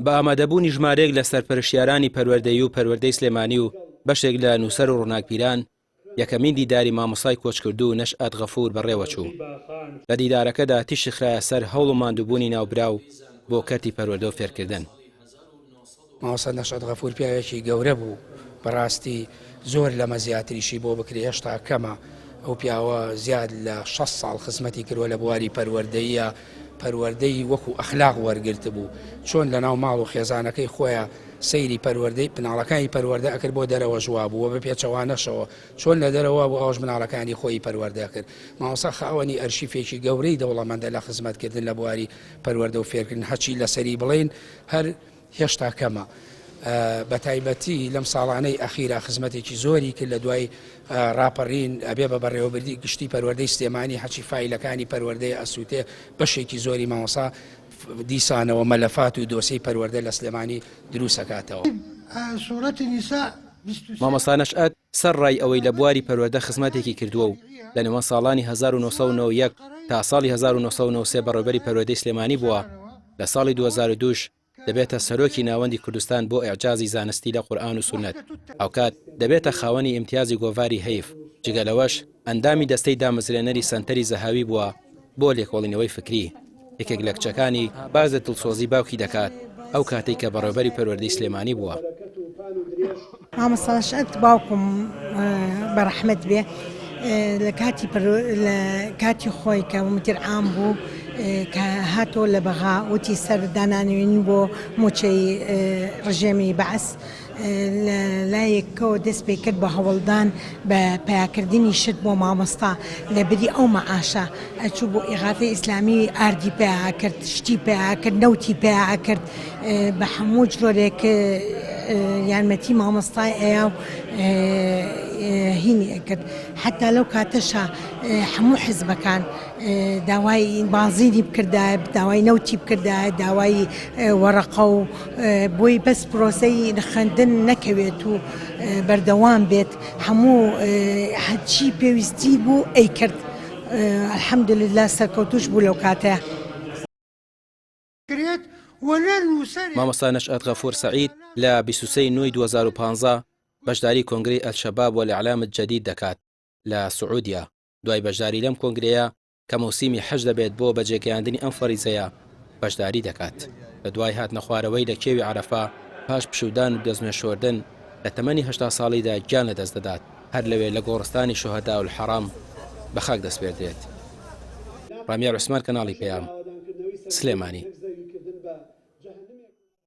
بە ئامادەبوونی ژمارەیەک لە سەرپەرشتیارانی پەروەردەیی و پەروەردەی سلێمانی و بەشێک لە نووسەر و ڕووناکبیران، یەکەمین دیداری مامۆستای کۆچکردوو نەشئەت غەفوور بەڕێوەچوو. لە دیدارەکەدا تیشک خرایە سەر هەوڵ و ماندووبوونی ناوبراو بۆ کەرتی پەروەردە و فێرکردن. مامۆستا نەشئەت غەفوور پیاوێکی گەورە بوو، بەڕاستی زۆر لەمە زیاتریشی بۆ بکرێ هێشتا کەمە، ئەو پیاوە زیاد لە 60 ساڵ خزمەتی کردووە لە بواری پەروەردەییە، پەروەردەی وەکو ئەخلاق وەرگرتبوو، چۆن لەناو ماڵ و خێزانەکەی خۆیا سەیری پەروەردەی مناڵەکانی پەروەردە ئەکرد بۆ دەرەوەش وابوو و بە پێچەوانەشەوە چۆن لە دەرەوە بوو ئەوەش مناڵەکانی خۆی پەروەردە کرد. مامۆستا خاوەنی ئەرشیفێکی گەورەی دەوڵەمەندە لە خزمەتکردن لە بواری پەروەردە و فێرکردن هەرچی لەسەری بڵێین هەر هێشتا کەمە. بەتایبەتی لەم ساڵانەی ئەخیرا خزمەتێکی زۆری کرد لە دوای ڕاپەڕین ئەبێ بە بەڕێوەبردی گشتی پەروەردەی سلێمانی هەرچی فایلەکانی پەروەردەیە ئەسووتێ بەشێکی زۆری مامۆستا دیسانەوە مەلەفات و دۆسێی پەروەردە لە سلێمانی دروست ئەکاتەوە. مامۆستا نەشئەت سەرڕای ئەوەی لە بواری پەروەردە خزمەتێکی کردووە و لە نێوان ساڵانی 1991 تا ساڵی 1993 بەڕێوەبەری پەروەردەی سلێمانی بووە، لە ساڵی 2002 ش دەبێتە سەرۆکی ناوەندی کوردستان بۆ ئیعجازی زانستی لە قورئان و سوننەت، هاوکات دەبێتە خاوەنی ئیمتیازی گۆڤاری هەیڤ، جگە لەوەش ئەندامی دەستەی دامەزرێنەری سەنتەری زەهاوی بووە بۆ لێکۆڵینەوەی فکری، یەکێک لە کچەکانی باس لە دڵسۆزی باوکی دەکات ئەو کاتەی کە بەڕێوبەری پەروەردەی سلێمانی بووە. مامۆستا نەشئەت باوکم بەڕەحمەت بێ لە کاتی لە کاتی خۆی کە مدیر عام بوو کە هاتەوە لە بەغا وتی سەر دانانوین بۆ موچەی ڕژێمی بەعس لە لایەکەوە دەست پێ کرد بە هەوڵدان بە پیاکردنی شت بۆ مامۆستا لە بری ئەو مەعاشە ئەچوو بۆ ئیغاثەی ئیسلامی ئاردی پیا کرد شتی پیا کرد نەوتی پیا کرد بە هەموو جۆرێک یارمەتی مامۆستای ئەیا و هینی ئەکرد حتا لەو کاتەشا هەموو حزبەکان داوای بازینی بکردایە داوای نەوتی بکردایە داوای وەڕەقە و بۆی بەس پرۆسەی خوێندن نەکەوێت و بەردەوام بێت هەموو هەرچی پێویستی بوو ئەیکرد الحمدلله سەرکەوتوش بوو لەو کاتە. مامۆستا نەشئەت غەفور سەعید لە 23 ی نۆی 2015 بەشداری کۆنگرەی الشباب والاعلام الجدید دەکات لە سعودیە، دوای بەشداری لەم کۆنگرەیە کە مەوسیمی حەج دەبێت بۆ بەجێگەیاندنی ئەم فەریزەیە بەشداری دەکات. لە دوای هاتنەخوارەوەی لە کێوی عەرەفە پاش پشوودان و دەستنوێژشۆردن لە تەمەنی 80 ساڵیدا گیان لەدەست دەدات، هەر لەوێ لە گۆڕستانی شوهەداء الحرام بە خاک دەسپێردرێت. ڕامیار عوسمان کەناڵی پەیام، سلێمانی.